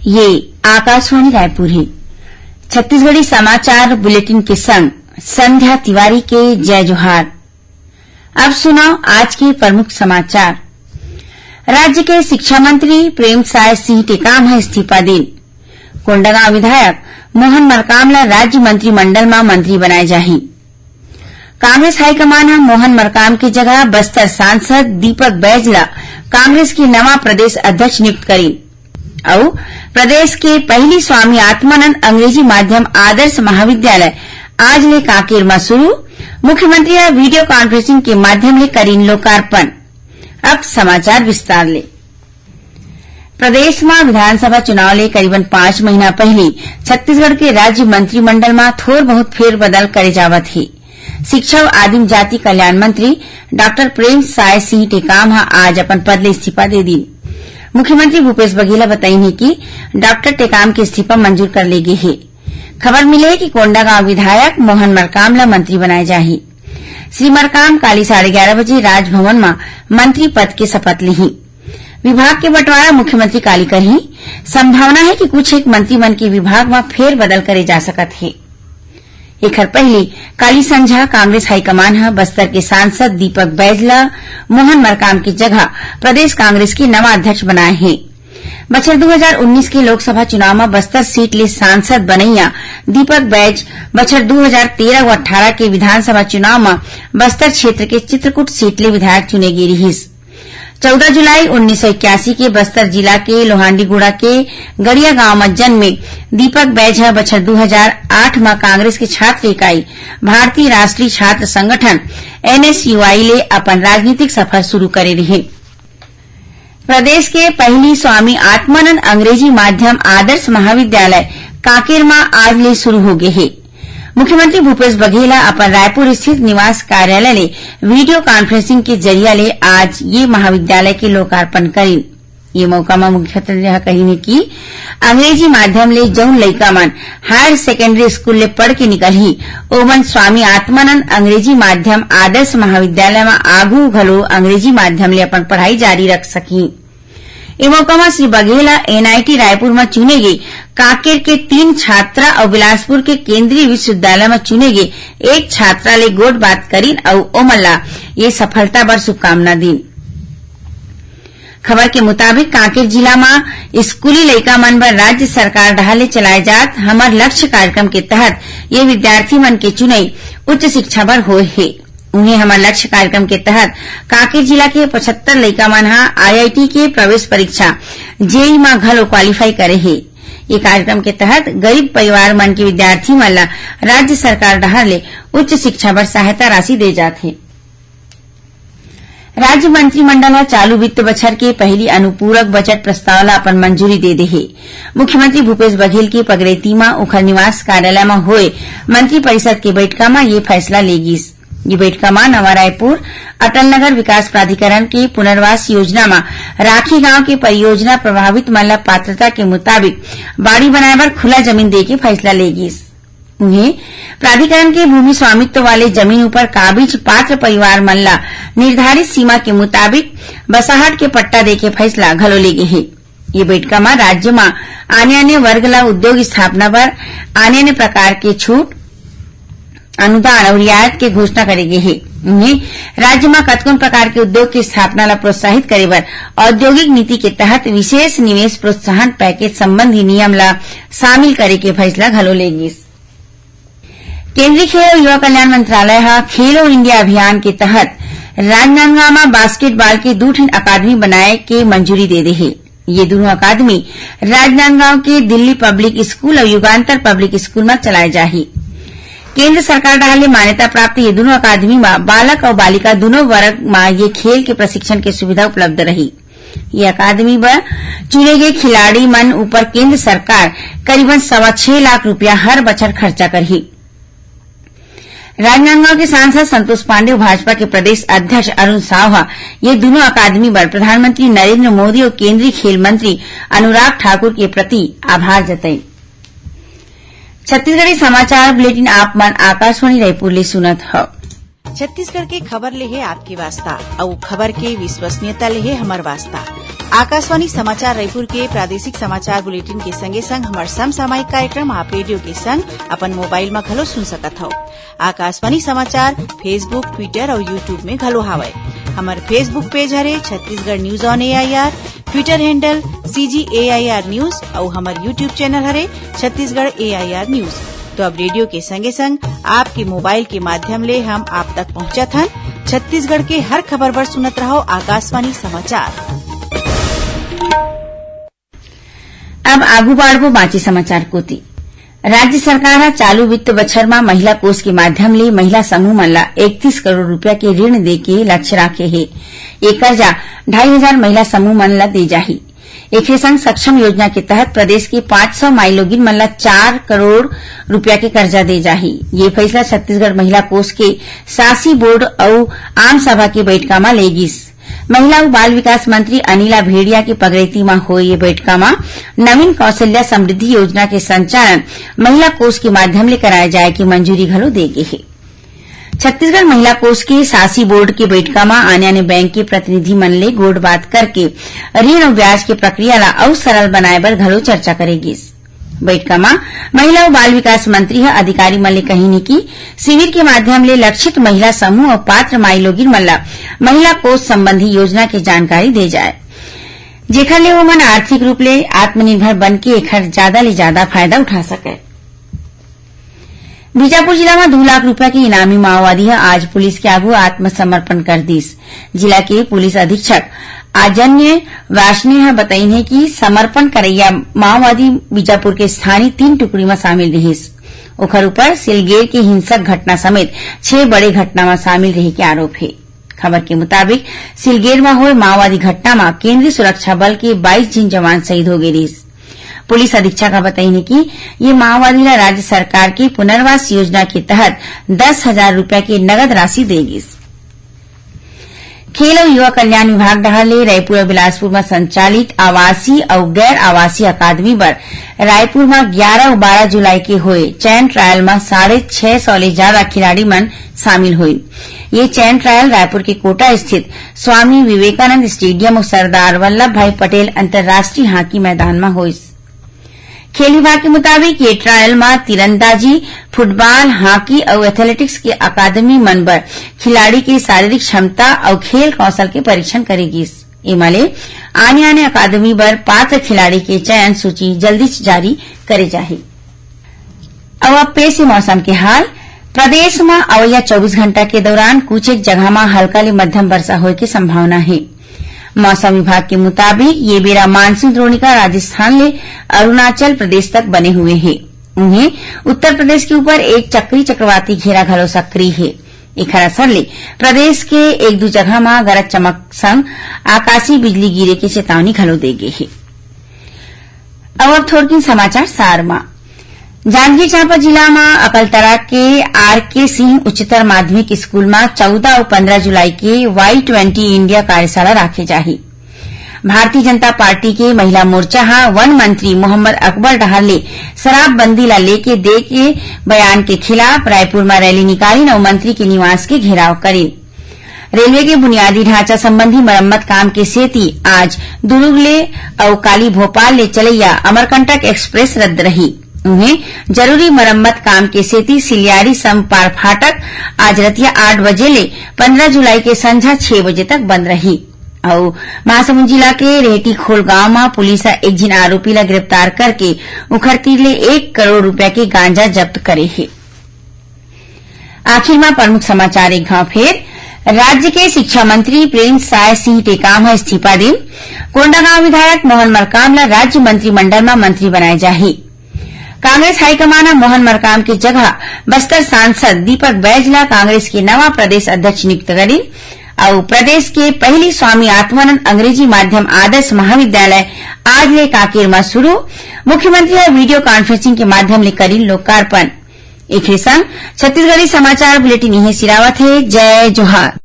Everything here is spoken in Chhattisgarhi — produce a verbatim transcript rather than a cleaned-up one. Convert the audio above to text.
ये आकाशवाणी रायपुर हे। छत्तीसगढ़ी समाचार बुलेटिन के संग संध्या तिवारी के जय जोहार। अब सुनव आज के प्रमुख समाचार। राज्य के शिक्षा मंत्री प्रेमसाय सिंह टेकाम ह इस्तीफा दीन। कोंडागांव विधायक मोहन मरकाम ला राज्य मंत्रिमंडल म मंत्री बनाए जाही। कांग्रेस हाईकमान ह मोहन मरकाम के जगह बस्तर सांसद दीपक बैज ला कांग्रेस के नवा प्रदेश अध्यक्ष नियुक्त करीन। अउ प्रदेश के पहली स्वामी आत्मानंद अंग्रेजी माध्यम आदर्श महाविद्यालय आज ले कांकेर म शुरू। मुख्यमंत्री ह वीडियो कॉन्फ्रेंसिंग के माध्यम ले करीन लोकार्पण। अब समाचार विस्तार ले। प्रदेश म विधानसभा चुनाव ले करीबन पांच महीना पहिली छत्तीसगढ़ के राज्य मंत्रिमंडल म थोर बहुत फेरबदल करे जावत हे। शिक्षा अउ आदिम जाति कल्याण मंत्री डॉक्टर प्रेम साय सिंह टेकाम ह आज अपन पद ले इस्तीफा दे दीन। मुख्यमंत्री भूपेश बघेल ह बताइन हे कि डॉक्टर टेकाम के इस्तीफा मंजूर कर ले गे हे। खबर मिले हे कि कोंडागांव विधायक मोहन मरकाम ल मंत्री बनाए जाही। श्री मरकाम काली साढ़े ग्यारह बजे राजभवन म मंत्री पद के शपथ लिही। विभाग के बंटवारा मुख्यमंत्री काली करही। संभावना हे कि कुछ एक मंत्री मन के विभाग म फेरबदल करे जा सकत हे। एखर पहिली काली संझा कांग्रेस हाईकमान ह बस्तर के सांसद दीपक बैज ल मोहन मरकाम के जगह प्रदेश कांग्रेस के नवा अध्यक्ष बनाए हे। बछर दू हजार उन्नीस के लोकसभा चुनाव म बस्तर सीट ले सांसद बनैया दीपक बैज बछर दू हजार तेरह अउ अट्ठारह के विधानसभा चुनाव म बस्तर क्षेत्र के चित्रकूट सीट ले विधायक चुने गे रिहिस। चौदह जुलाई उन्नीस सौ इक्यासी के बस्तर जिला के लोहांडीगुड़ा के गड़िया गांव म जन्मे दीपक बैज ह बछर दू हजार आठ म कांग्रेस के छात्र इकाई भारतीय राष्ट्रीय छात्र संगठन, एनएसयूआई, ले अपन राजनीतिक सफर शुरू करे रिहिन। प्रदेश के पहली स्वामी आत्मानंद अंग्रेजी माध्यम आदर्श महाविद्यालय कांकेर म आज ले शुरू हो गे हे। मुख्यमंत्री भूपेश बघेल ह अपन रायपुर स्थित निवास कार्यालय ले वीडियो कॉन्फ्रेंसिंग के जरिया ले आज ये महाविद्यालय के लोकार्पण करीन। ये मौका म मुख्यमंत्री ह कहिन हे कि अंग्रेजी माध्यम ले जउन लइका मन हायर सेकेंडरी स्कूल ले पढ़ के निकलही, ओमन स्वामी आत्मानंद अंग्रेजी माध्यम आदर्श महाविद्यालय म आघू घलो अंग्रेजी माध्यम ले अपन पढ़ाई जारी रख सकही। ए मौका म श्री बघेल ह एनआईटी रायपुर म चुने गे कांकेर के तीन छात्रा अउ बिलासपुर के केंद्रीय विश्वविद्यालय म चुने गे एक छात्रा ले गोठ बात करीन अउ ओमन ला ये सफलता बर शुभकामना दीन। खबर के मुताबिक, कांकेर जिला म स्कूली लइका मन बर राज्य सरकार डहार ले चलाए जात हमर लक्ष्य कार्यक्रम के तहत ये विद्यार्थी मन के चुनई उच्च शिक्षा बर होए हे। उहें, हमर लक्ष्य कार्यक्रम के तहत कांकेर जिला के पचहत्तर लइका मन ह आईआईटी के प्रवेश परीक्षा, जेई, म घलो क्वालीफाई करे हे। ये कार्यक्रम के तहत गरीब परिवार मन के विद्यार्थी मन ल राज्य सरकार डहार ले उच्च शिक्षा बर सहायता राशि दे जात हे। राज्य मंत्रिमंडल ह चालू वित्त बछर के पहिली अनुपूरक बजट प्रस्ताव ल अपन मंजूरी दे दे हे। मुख्यमंत्री भूपेश बघेल के पगरेती म ओखर निवास कार्यालय म होए मंत्रिपरिषद के बइठका म ये फैसला ले गिस। ये बइठका म नवा रायपुर अटल नगर विकास प्राधिकरण के पुनर्वास योजना म राखी गांव के परियोजना प्रभावित मन ल पात्रता के मुताबिक बाड़ी बनाए बर खुला जमीन दे के फैसला ले गिस। उहें, प्राधिकरण के भूमि स्वामित्व वाले जमीन ऊपर काबिज पात्र परिवार मन ला निर्धारित सीमा के मुताबिक बसाहट के पट्टा देके फैसला घलो ले गे हे। ये बइठका म राज्य म आने-आने वर्ग ला उद्योग स्थापना बर आने-आने प्रकार के छूट, अनुदान अउ रियायत के घोषणा करे गे हे। उहें, राज्य म कतकोन प्रकार के उद्योग के स्थापना ला प्रोत्साहित करे बर औद्योगिक नीति के तहत विशेष निवेश प्रोत्साहन पैकेज संबंधी नियम ला शामिल करे के फैसला घलो ले गिस। केंद्रीय खेल अउ युवा कल्याण मंत्रालय ह खेलो इंडिया अभियान के तहत राजनांदगांव म बास्केटबॉल के दू ठिन अकादमी बनाए के मंजूरी दे दे हे। ये दूनों अकादमी राजनांदगांव के दिल्ली पब्लिक स्कूल अउ युगांतर पब्लिक स्कूल म चलाए जाही। केंद्र सरकार डहार ले मान्यता प्राप्त ये दूनों अकादमी म बालक अउ बालिका दूनों वर्ग म ये खेल के प्रशिक्षण के सुविधा उपलब्ध रही। ये अकादमी बर चुने गे खिलाड़ी मन ऊपर केंद्र सरकार करीबन सवा छह लाख रुपया हर बछर खर्चा करही। राजनांदगांव के सांसद संतोष पांडे अउ भाजपा के प्रदेश अध्यक्ष अरुण साव ह ये दूनों अकादमी बर प्रधानमंत्री नरेंद्र मोदी अउ केंद्रीय खेल मंत्री अनुराग ठाकुर के प्रति आभार जताइन। छत्तीसगढ़ी समाचार बुलेटिन आप मन आकाशवाणी रायपुर ले सुनत हव। छत्तीसगढ़ के खबर ले हे आपके वास्ता, अउ खबर के विश्वसनीयता ले हे हमर वास्ता। आकाशवाणी समाचार रायपुर के प्रादेशिक समाचार बुलेटिन के संगे संग हमर समसामयिक कार्यक्रम आप रेडियो के संग अपन मोबाइल म घलो सुन सकत हव। आकाशवाणी समाचार Facebook, Twitter अउ YouTube में घलो हावय। हमर Facebook पेज हरे Chhattisgarh news on AIR, Twitter handle CG AIR news अउ हमर YouTube चैनल हरे छत्तीसगढ़ एआईआर न्यूज। तो अब रेडियो के संगे संग आपके मोबाइल के माध्यम ले हम आप तक पहुंचत हन। छत्तीसगढ़ के हर खबर बर सुनत रहव आकाशवाणी समाचार। अब आगू बाढ़बो बांचे समाचार कोति। राज्य सरकार ह चालू वित्त बछर म महिला कोष के माध्यम ले महिला समूह मन ला इकतीस करोड़ रुपया के ऋण दे के लक्ष्य राखे हे। ये कर्जा ढाई हजार महिला समूह मन ला दे जाही। एखरे संग सक्षम योजना के तहत प्रदेश के पाँच सौ माईलोगिन मन ला चार करोड़ रुपया के कर्जा दे जाही। ये फैसला छत्तीसगढ़ महिला कोष के शासी बोर्ड अउ आम सभा के बैठका म ले गिस। महिला अउ बाल विकास मंत्री अनिला भेड़िया के पगरैती म होए ये बैठका म नवीन कौशल्या समृद्धि योजना के संचालन महिला कोष के माध्यम ले कराए जाए के मंजूरी घलो दे गे हे। छत्तीसगढ़ महिला कोष के शासी बोर्ड के बैठका म आने-आने बैंक के प्रतिनिधि मन ले गोठ बात करके ऋण अउ ब्याज के प्रक्रिया ला अउ सरल बनाए बर घलो चर्चा करे गिस। बैठका म महिला अउ बाल विकास मंत्री ह अधिकारी मन ले कहिन हे कि शिविर के माध्यम ले लक्षित महिला समूह अउ पात्र माईलोगिन मन ला महिला कोष संबंधी योजना के जानकारी दे जाए, जेखर ले ओमन आर्थिक रूप ले आत्मनिर्भर बन के एखर जादा ले जादा फायदा उठा सकय। बीजापुर जिला म दू लाख रुपया के इनामी माओवादी ह आज पुलिस के आगू आत्मसमर्पण कर दिस। जिला के पुलिस अधीक्षक आजन्य वार्ष्णेय ह बतईन हे कि समर्पण करइया माओवादी बीजापुर के स्थानीय तीन टुकड़ी म शामिल रिहिस। ओखर ऊपर सिलगेर के हिंसक घटना समेत छह बड़े घटना म शामिल रहे के आरोप हे। खबर के मुताबिक, सिलगेर म होए माओवादी घटना म केंद्रीय सुरक्षा बल के बाईस झिन जवान शहीद हो गे रिहिस। पुलिस अधीक्षक ह बतईन हे कि ये माओवादी ला राज्य सरकार के पुनर्वास योजना के तहत दस हजार रुपया के नगद राशि दे गिस। खेल अउ युवा कल्याण विभाग डहार ले रायपुर अउ बिलासपुर म संचालित आवासीय अउ गैर आवासीय अकादमी बर रायपुर म ग्यारह अउ बारह जुलाई के होए चयन ट्रायल म साढ़े छह सौ ले जादा खिलाड़ी मन शामिल होइन। ये चयन ट्रायल रायपुर के कोटा स्थित स्वामी विवेकानंद स्टेडियम अउ सरदार वल्लभ भाई पटेल अंतर्राष्ट्रीय हॉकी मैदान म होइस। खेल विभाग के मुताबिक, ये ट्रायल म तीरंदाजी, फुटबॉल, हॉकी अउ एथलेटिक्स के अकादमी मन बर खिलाड़ी के शारीरिक क्षमता अउ खेल कौशल के परीक्षण करे गिस। एमा ले आने-आने अकादमी बर पात्र खिलाड़ी के चयन सूची जल्दीच जारी करे जाही। अउ अब पेश हे मौसम के हाल। प्रदेश म अवइया चौबीस घंटा के दौरान कुछ एक जगह म हल्का ले मध्यम वर्षा होए के संभावना हे। मौसम विभाग के मुताबिक, ये बेरा मानसून द्रोणिका राजस्थान ले अरुणाचल प्रदेश तक बने हुए हे। उहें, उत्तर प्रदेश के ऊपर एक चक्री चक्रवाती घेरा घलो सक्रिय हे। एखर असर ले प्रदेश के एक दू जगह म गरज चमक संग आकाशीय बिजली गिरे के चेतावनी घलो दे गे हे। अब, अब थोरकिन समाचार सार म। जांजगीर चांपा जिला म अकलतरा के आर के सिंह उच्चतर माध्यमिक स्कूल म चौदह अउ पंद्रह जुलाई के वाई ट्वेंटी इंडिया कार्यशाला राखे जाही। भारतीय जनता पार्टी के महिला मोर्चा ह वन मंत्री मोहम्मद अकबर डहार ले शराबबंदी ला लेके दे के बयान के खिलाफ रायपुर म रैली निकालिन अउ मंत्री के निवास के घेराव करिन। रेलवे के बुनियादी ढांचा संबंधी मरम्मत काम के सेती आज दुर्ग ले अउ काली भोपाल ले चलैया अमरकंटक एक्सप्रेस रद्द रही। उहें, जरूरी मरम्मत काम के सेती सिलियारी समपार फाटक आज रतिया आठ बजे ले पंद्रह जुलाई के संझा छह बजे तक बंद रही। अउ महासमुंद जिला के रेहटीखोल गांव म पुलिस ह एक झिन आरोपी ला गिरफ्तार करके उखर तीर ले एक करोड़ रुपया के गांजा जब्त करे हे। आखिर म प्रमुख समाचार एक घांव फेर। राज्य के शिक्षा मंत्री प्रेम साय सिंह टेकाम ह इस्तीफा दिन। कोंडागांव विधायक मोहन मरकाम ला राज्य मंत्रिमंडल म मंत्री बनाए जाही। कांग्रेस हाईकमान ह मोहन मरकाम के जगह बस्तर सांसद दीपक बैज ला कांग्रेस के नवा प्रदेश अध्यक्ष नियुक्त करिन। अउ प्रदेश के पहली स्वामी आत्मानंद अंग्रेजी माध्यम आदर्श महाविद्यालय आज ले कांकेर म शुरू। मुख्यमंत्री ह वीडियो कॉन्फ्रेंसिंग के माध्यम ले करिन लोकार्पण। एखरे संग छत्तीसगढ़ी समाचार बुलेटिन इहें सिरावत हे। जय जोहार।